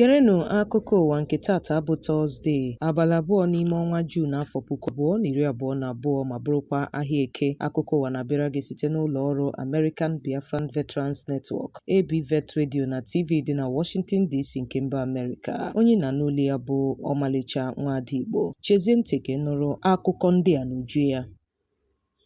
Gerenụ akụkọ ụwa nke tata bụ Tọzdee, abalị 2 n'ime ọnwa Juun afọ 2022 ma bụrụkwa ahịa Eke. Akụkọ ụwa na-abịara gị site n'ụlọ ọrụ American Biafran Veterans Network, ABVET Radio na TV dị na Washington DC nke mba Amerịka. Onye na-anụ olu ya bụ Ọmalịcha Nwaada Igbo. Chezie ntị ka ị nụrụ akụkọ ndị a n'uju ya.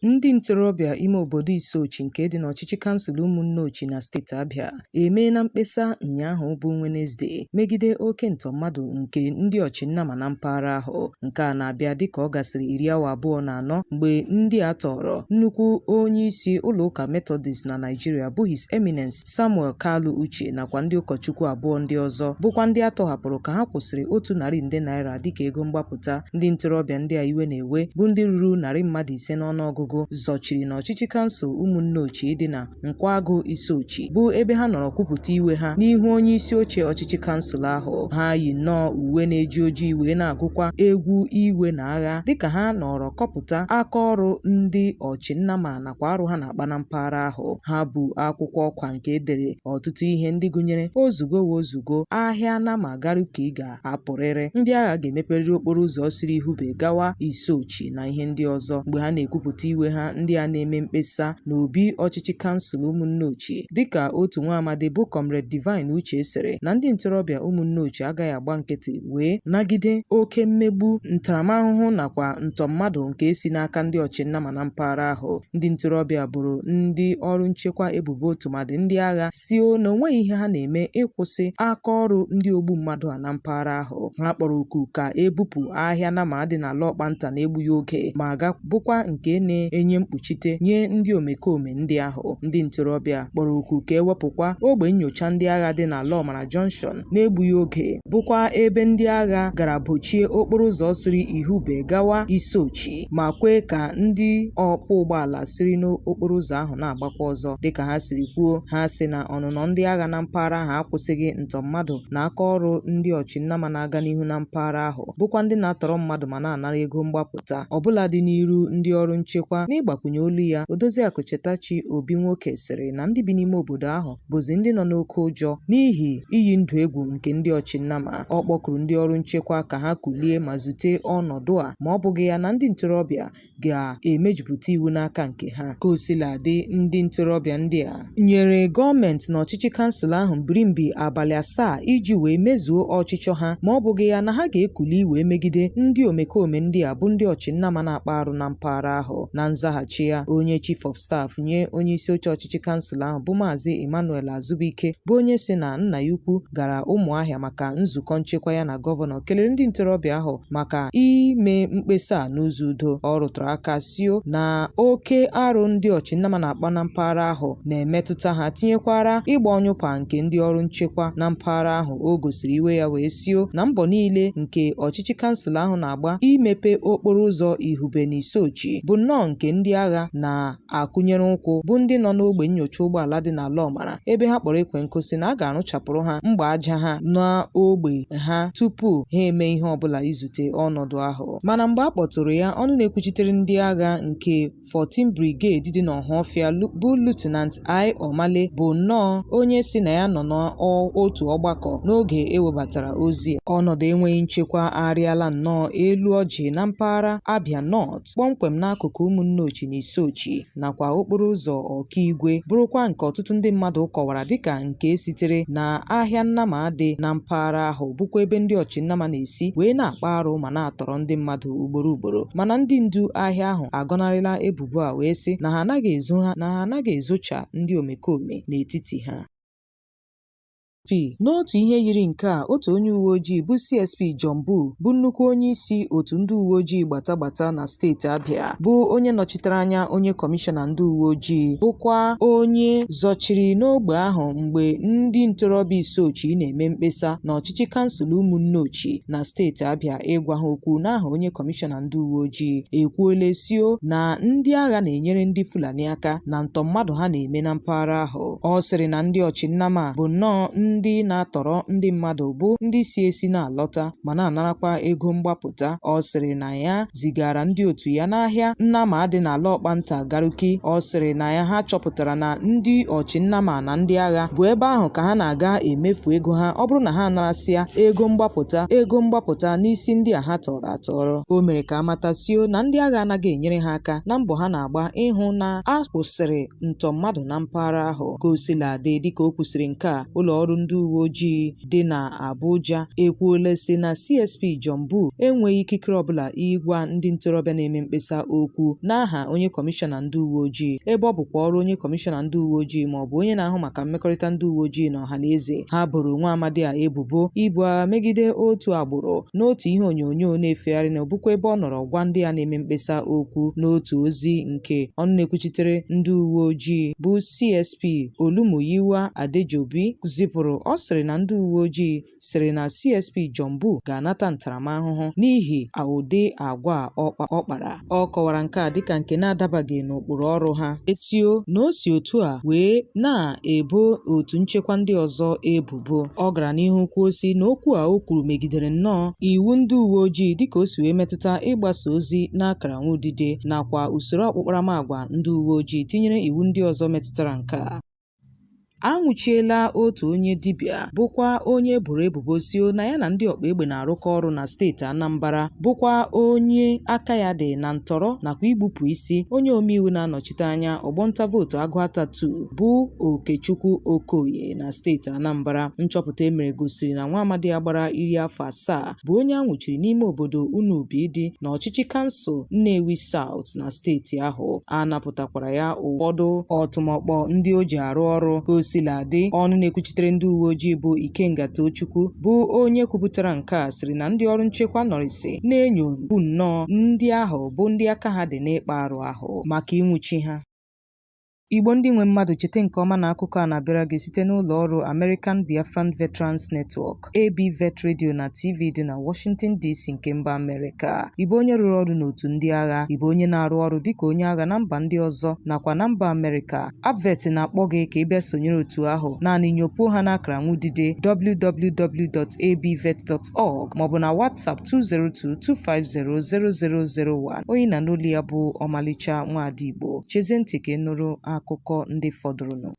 Ndị ntorobịa ime obodo Isuochi nke dị n'ọchịchị kansụl Ụmụnneochi na steeti Abịa emeela mkpesa ụnyaahụ bụ Wenezde megide oke ntọ mmadụ nke ndị ọchịnnama na mpaghara ahụ. Nke a na-abịa dịka ọ gasịrị iri awa 24 mgbe ndị a tọọrọ nnukwu onyeisi ụlọụka Methodist na Naịjirịa bụ His Eminence Samuel Kalu Uche nakwa ndị ụkọchukwu abụọ ndị ọzọ bụkwa ndị a tọhapụrụ ka ha kwụsịrị 100 nde naira dịka ego mgbapụta. Ndị ntorobịa ndị a iwe na-ewe bụ ndị ruru 500 n'ọnụọgụgụ zọchiri n'ọchịchị kansụl Ụmụnneochi dị na Nkwagụ Isuochi bụ ebe ha nọrọ kwupụta iwe ha n'ihu onye isi oche ọchịchị kansụl ahụ. Ha yi nnọọ uwe na-eji ojii wee na-agụkwa egwu iwe na agha dịka ha nọrọ kọpụta aka ọrụ ndị ọchịnnama nakwa arụ ha na-akpa na mpaghara ahụ. Ha bu akwụkwọ ọkwa nke edere ọtụtụ ihe ndị gụnyere ozugo ozugo ahịa nama Garki ga-apụrịrị, ndị agha ga-emeperịrị okporo ụzọ siri Ihube gawa Isuochi na ihe ndị ọzọ. Mgbe ha na-ekwupụta iwe ha, ndị a na-eme mkpesa n'obi ọchịchị kansụl Ụmụnneochi dịka otu nwa amadi bụ Comrade Divine Uche sịrị na ndị ntorobịa Ụmụnneochi agaghị agba nkịtị wee nagide oke mmegbu, ntaramahụhụ nakwa ntọ mmadụ nke si n'aka ndị ọchịnnama na mpaghara ahụ. Ndị ntorobịa boro ndị ọrụ nchekwa ebubo, tụmadị ndị agha, si na onweghị ihe ha na-eme ịkwụsị aka ọrụ ndị ogbu mmadụ a na mpaghara ahụ. Ha kpọrọ oku ka ebupụ ahịa nama dị n'ala Ọkpanta na-egbughị oge ma ga bụkwa nke na-enye mkpuchite nye ndị omekome ndị ahụ. Ndị ntorobịa kpọrọ oku ka ewepụkwa ogbe nyocha ndị agha dị n'ala Ọmara Junction na-egbughị oge, bụkwa ebe ndị agha gara bochie okporo ụzọ siri Ihube gawa Isuochi ma kwee ka ndị ọkwọ ụgbọala siri n'okporo ụzọ ahụ na-agbakwa ọzọ. Dịka ha siri kwuo, ha sị na ọnụnọ ndị agha na mpaghara ahụ akwụsịghị ntọ mmadụ na aka ọrụ ndị ọchịnnama na-aga n'ihu na mpaghara ahụ, bụkwa ndị na-atọrọ mmadụ ma na-anara ego mgbapụta ọbụladị n'iru ndị ọrụ nchekwa. N'ịgbakwunye olu ya, Odoziakụ Chetachi Obi Nwoke sịrị na ndị bi n'ime obodo ahụ bụzi ndị nọ n'oke ụjọ n'ihi iyi ndụ egwu nke ndị ọchịnnama. Ọ kpọkuru ndị ọrụ nchekwa ka ha kulie ma zute ọnọdụ a, ma ọ bụghị ya na ndị ntorobịa ga-emejupụta iwu n'aka nke ha. Ka o sila dị, ndị ntorobịa ndị a nyere gọọmenti na ọchịchị kansụl ahụ mbirimbi abalị 7 iji wee mezuo ọchịchọ ha, ma ọ bụghị ya na ha ga-ekuli wee megide ndị omekome ndị a bụ ndị ọchịnnama na-akpa arụ na mpaghara ahụ. Na nzaghachi ya, onye Chief of Staff nye onye isi oche ọchịchị kansụl ahụ bụ Maazị Emmanuel Azubike, bụ onye sị na nna ya ukwu gara Ụmụahịa maka nzukọ nchekwa ya na gọvanọ, kelere ndị ntorobịa ahụ maka ime mkpesa a n'ụzọ udo. Ọ rụtụrụ aka sio na oke arụ ndị ọchịnnama na-akpa na mpaghara ahụ na-emetụta ha, tinyekwara ịgba ọnyụpa nke ndị ọrụ nchekwa na mpaghara ahụ. O gosiri iwe ya wee sio na mbọ niile nke ọchịchị kansụl ahụ na-agba imepe okporo ụzọ Ihube na Isuochi bụ nnọọ nke ndị agha na-akụnyere ụkwụ, bụ ndị nọ n'ogbe nnyocha ụgbọala dị n'ala Ọmara, ebe ha kpọrọ ekwe nkụ sị na a ga-arụchapụrụ ha mgba aja ha n'ogbe ha tupu ha eme ihe ọbụla izute ọnọdụ ahụ. Mana mgbe a kpọtụrụ ya, ọnụ na-ekwuchitere ndị agha nke 14 Brigade dị n'Ọhafịa bụ Lieutenant I Omale bụ nnọọ onye sị na ya nọ n'otu ọgbakọ n'oge ewebatara ozi a. Ọnọdụ enweghị nchekwa arịala nnọọ elu ọjị na mpaghara Abia North, kpọmkwem n'akụkụ Ụmụnneochi na Isuochi nakwa okporo ụzọ Ọkaigwe, bụrụkwa nke ọtụtụ ndị mmadụ kọwara dịka nke sitere na ahịa nnama dị na mpaghara ahụ, bụkwa ebe ndị ọchịnnama na-esi wee na-akpa arụ ma na-atọrọ ndị mmadụ ugboro ugboro. Mana ndị ndu ahịa ahụ agọnarịla ebubo a wee sị na ha anaghị ezo ha na ha anaghị ezocha ndị omekome n'etiti ha. P. N'otu ihe yiri nke a, otu onye uwe ojii bụ CSP John Bull, bụ nnukwu onye isi otu ndị uwe ojii gbata gbata na steeti Abia, bụ onye nọchitere anya onye kọmishọna ndị uwe ojii, bụkwa onye zọchiri n'ogbe ahụ mgbe ndị ntorobịa Isuochi na-eme mkpesa n'ọchịchị kansụl Ụmụnneochi na steeti Abia ịgwa ha okwu n'aha onye kọmishọna ndị uwe ojii, ekwuole sio na ndị agha na-enyere ndị Fulani aka na ntọ mmadụ ha na-eme na mpaghara ahụ. Ọ sịrị na ndị ọchịnnama bụ nnọọ ndị na-atọrọ ndị mmadụ bụ ndị si esi na-alọta ma na-anarakwa ego mgbapụta. Ọ sịrị na ya zigara ndị otu ya n'ahịa Nnama dị n'ala Ọkpanta Garki. Ọ sịrị na ya ha chọpụtara na ndị ọchị nnama na ndị agha bụ ebe ahụ ka ha na-aga emefu ego ha ọ bụrụ na ha anarasịa ego mgbapụta n'isi ndị a ha tọrọ atọrọ. O mere ka a matasio na ndị agha anaghị enyere ha aka na mbọ ha na-agba ịhụ na a kwụsịrị ntọ mmadụ na mpaghara ahụ. Ka o sila dị, dịka o kwusịrị nke a, ụlọ ọrụ ndị uwe ojii dị na Abuja ekwuola sị na CSP John Buh enweghị ikikere ọbụla ịgwa ndị ntorobịa na-eme mkpesa okwu n'aha onye kọmishọna ndị uwe ojii, ebe ọ bụkwa ọrụ onye kọmishọna ndị uwe ojii ma ọ bụ onye na-ahụ maka mmekọrịta ndị uwe ojii na ọha na eze. Ha boro nwa amadi a ebubo ibu agha megide otu agbụrụ n'otu ihe onyonyo na-efegharị na bụkwa ebe ọ nọrọ gwa ndị a na-eme mkpesa okwu. N'otu ozi nke ọnụ na-ekwuchitere ndị uwe ojii bụ CSP Olumuyiwa Adejobi zipụrụ, ọ sịrị na ndị uwe ojii sịrị na CSP John Buh ga-anata ntaramahụhụ n'ihi ụdị agwa a ọ kpara. Ọ kọwara nke a dịka nke na-adabaghị n'ụkpụrụ ọrụ ha. Etio na o si otu a wee na-ebo otu nchekwa ndị ọzọ ebubo. Ọ gara n'ihu kwuo sị na okwu a o kwuru megidere nnọọ iwu ndị uwe ojii dịka o si wee metụta ịgbasa ozi n'akara nwaudide nakwa usoro ọkpụkparamagwa ndị uwe ojii tinyere iwu ndị ọzọ metụtara nke a. A nwụchiela otu onye dibịa bụkwa onye e boro ebubo sị na ya na ndị ọkpa egbe na-arụkọ ọrụ na steeti Anambra bụkwa onye aka ya dị na ntọrọ nakwa igbupụ isi onye omeiwu na-anọchite anya ọgbọ nta vootu Agụata 2 bụ Okechukwu Okoye na steeti Anambra. Nchọpụta e mere gosiri na nwa amadi a gbara 70 bụ onye a nwụchiri n'ime obodo Unubi dị n'ọchịchị kansụl Nnewi South na steeti ahụ. A napụtakwara ya ụfọdụ ọtụmọkpọ ndị o ji arụ ọrụ. Ka o sila dị, ọnụ na-ekwuchitere ndị uwe ojii bụ Ikenga Tochukwu bụ onye kwupụtara nke a sịrị na ndị ọrụ nchekwa nọrịsị na-enyo bụ nnọọ ndị ahụ bụ ndị aka ha dị n'ịkpa arụ ahụ maka ịnwụchi ha. Igbo ndị nwe mmadụ, cheta nke ọma na akụkọ a na-abịara gị site n'ụlọ ọrụ American Biafran Veterans Network, ABVET Radio na TV dị na Washington DC nke mba Amerịka. Ị bụ onye rụrụ ọrụ n'otu ndị agha, ị bụ onye na-arụ ọrụ dịka onye agha na mba ndị ọzọ nakwa na mba Amerịka, ABVET na-akpọ gị ka ị bịa sonyere otu ahụ. Naanị nyopuo ha n'akara nwudide www.abvet.org maọbụ na WhatsApp 202-250-0001. Onye na n'olu ya bụ Ọmalịcha Nwaada Igbo. Chezie ntị ka ị nụrụ akụkọ ndị fọdụrụnụ.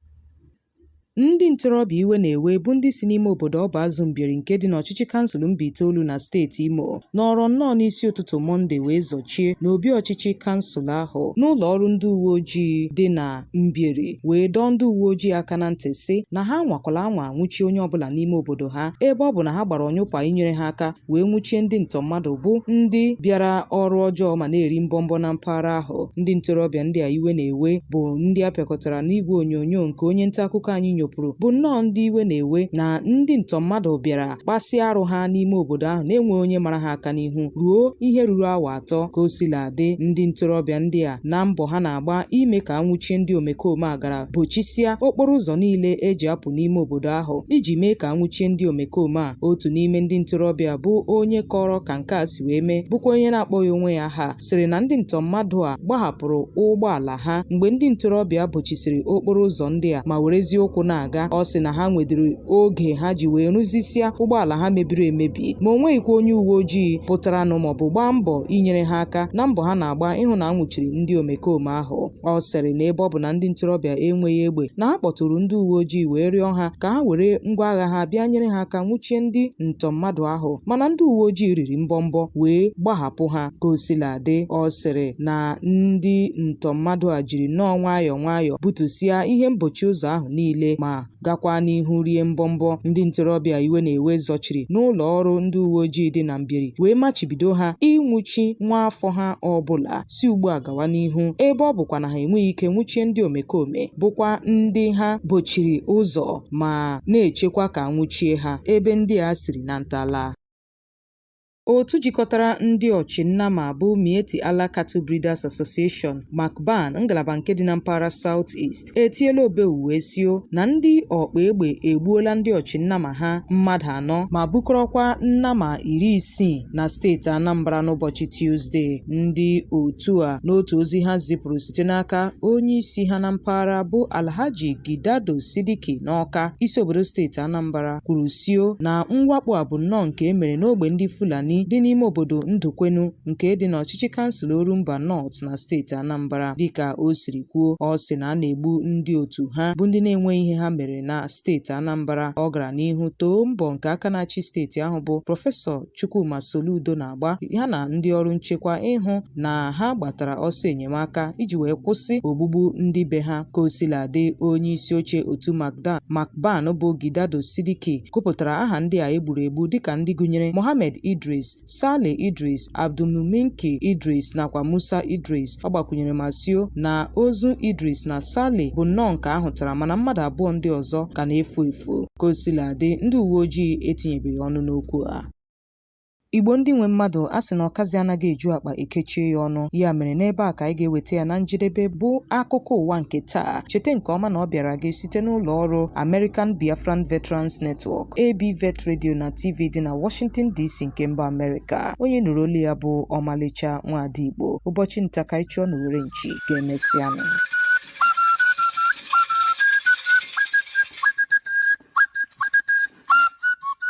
Ndị ntorobịa iwe na-ewe bụ ndị si n'ime obodo Ọbaazụ Mbieri nke dị n'ọchịchị kansụl Mbaitolu na steeti Imo nọrọ nnọọ n'isi ụtụtụ Mọnde wee zọchie n'obi ọchịchị kansụl ahụ n'ụlọ ọrụ ndị uwe ojii dị na Mbieri wee dọọ ndị uwe ojii aka na ntị sị na ha anwakwala anwa nwụchie onye ọbụla n'ime obodo ha, ebe ọ bụ na ha gbara ọnyụpa inyere ha aka wee nwụchie ndị ntọ mmadụ bụ ndị bịara ọrụ ọjọọ ma na-eri mbọmbọ na mpaghara ahụ. Ndị ntorobịa ndị a iwe na-ewe bụ ndị a pịakọtara n'igwe onyonyo nke onye nta akụkọ anyị nyopụrụ bụ nnọọ ndị iwe na-ewe na ndị ntọ mmadụ bịara kpasịa arụ ha n'ime obodo ahụ na-enweghị onye mara ha aka n'ihu ruo ihe ruru awa 3. Ka o sila dị, ndị ntorobịa ndị a na mbọ ha na-agba ime ka a nwụchie ndị omekome a gara bochisịa okporo ụzọ niile e ji apụ n'ime obodo ahụ iji mee ka a nwụchie ndị omekome a. Otu n'ime ndị ntorobịa bụ onye kọrọ ka nke a si wee mee bụkwa onye na-akpọghị onwe ya aha sịrị na ndị ntọ mmadụ a gbahapụrụ ụgbọala ha mgbe ndị ntorobịa bochisiri okporo ụzọ ndị a ma werezie ụkwụ na-aga. Ọ sị na ha nwedịrị oge ha ji wee rụzisịa ụgbọala ha mebiri emebi, ma o nweghịkwa onye uwe ojii pụtaranụ maọbụ gbaa mbọ inyere ha aka na mbọ ha na-agba ịhụ na a nwụchiri ndị omekome ahụ. Ọ sịrị na ebe ọ bụ na ndị ntorobịa enweghị egbe, na ha kpọtụrụ ndị uwe ojii wee rịọ ha ka ha were ngwa agha ha bịa nyere ha aka nwụchie ndị ntọ mmadụ ahụ, mana ndị uwe ojii riri mbọmbọ wee gbahapụ ha. Ka o sila dị, ọ sịrị na ndị ntọ mmadụ a jiri nnọọ nwayọọ nwayọọ butusịa ihe mgbochi ụzọ ahụ niile ma gakwa n'ihu rie mbọmbọ. Ndị ntorobịa iwe na-ewe zọchiri n'ụlọ ọrụ ndị uwe ojii dị na Mbieri wee machibido ha ịnwụchi nwa afọ ha ọbụla si ugbu a gawa n'ihu, ebe ọ bụkwa na ha enweghị ike nwụchie ndị omekome bụkwa ndị ha bochiri ụzọ ma na-echekwa ka a nwụchie ha ebe ndị a siri na nta laa. Otu jikọtara ndị ọchị nnama bụ Miyetti Allah Cattle Breeders Association, MACBAN, ngalaba nke dị na mpaghara South East, etiela obewu wee sio na ndị ọkpa egbe egbuola ndị ọchị nnama ha mmadụ anọ ma bukọrọkwa nnama 60 na steeti Anambra n'ụbọchị Tuzdee. Ndị otu a n'otu ozi ha zipụrụ site n'aka onye isi ha na mpaghara bụ Alhaji Gidado Sidiki n'Awka, isi obodo steeti Anambra, kwuru sio na mwakpo a bụ nnọọ nke e mere n'ogbe ndị Fulani dị n'ime obodo Ndukwenu nke dị n'ọchịchị kansụl Orumba North na steeti Anambra. Dịka o siri kwuo, ọ sị na a na-egbu ndị otu ha bụ ndị na-enweghị ihe ha mere na steeti Anambra. Ọ gara n'ihu too mbọ nke aka na-achị steeti ahụ bụ Prọfesọ Chukwuma Soludo na-agba ha na ndị ọrụ nchekwa ịhụ na ha gbatara ọsọ enyemaka iji wee kwụsị ogbugbu ndị be ha. Ka o sila dị, onye isi oche otu MACBAN bụ Gidado Sidiki gụpụtara aha ndị a e gburu egbu dịka ndị gụnyere Mohammed Idris, Saleh Idris, Abdulmuminki Idris nakwa Musa Idris. Ọ gbakwunyere ma sio na ozu Idris na Saleh bụ nnọọ nke a hụtara mana mmadụ abụọ ndị ọzọ ka na-efu efu. Ka o sila dị, ndị uwe ojii etinyebeghị ọnụ n'okwu a. Igbo ndị nwe mmadụ, a sị na ọkazị anaghị eju akpa ekechie ya ọnụ. Ya mere n'ebe a ka anyị ga-eweta ya na njedebe bụ akụkọ ụwa nke taa. Cheta nke ọma na ọ bịara gị site n'ụlọ ọrụ American Biafran Veterans Network, ABVET Radio na TV dị na Washington DC nke mba Amerịka. Onye nụrụ olu ya bụ Ọmalịcha Nwaada Igbo. Ụbọchị nta ka anyị chụọ n'owere nchi. Ka emesịanụ.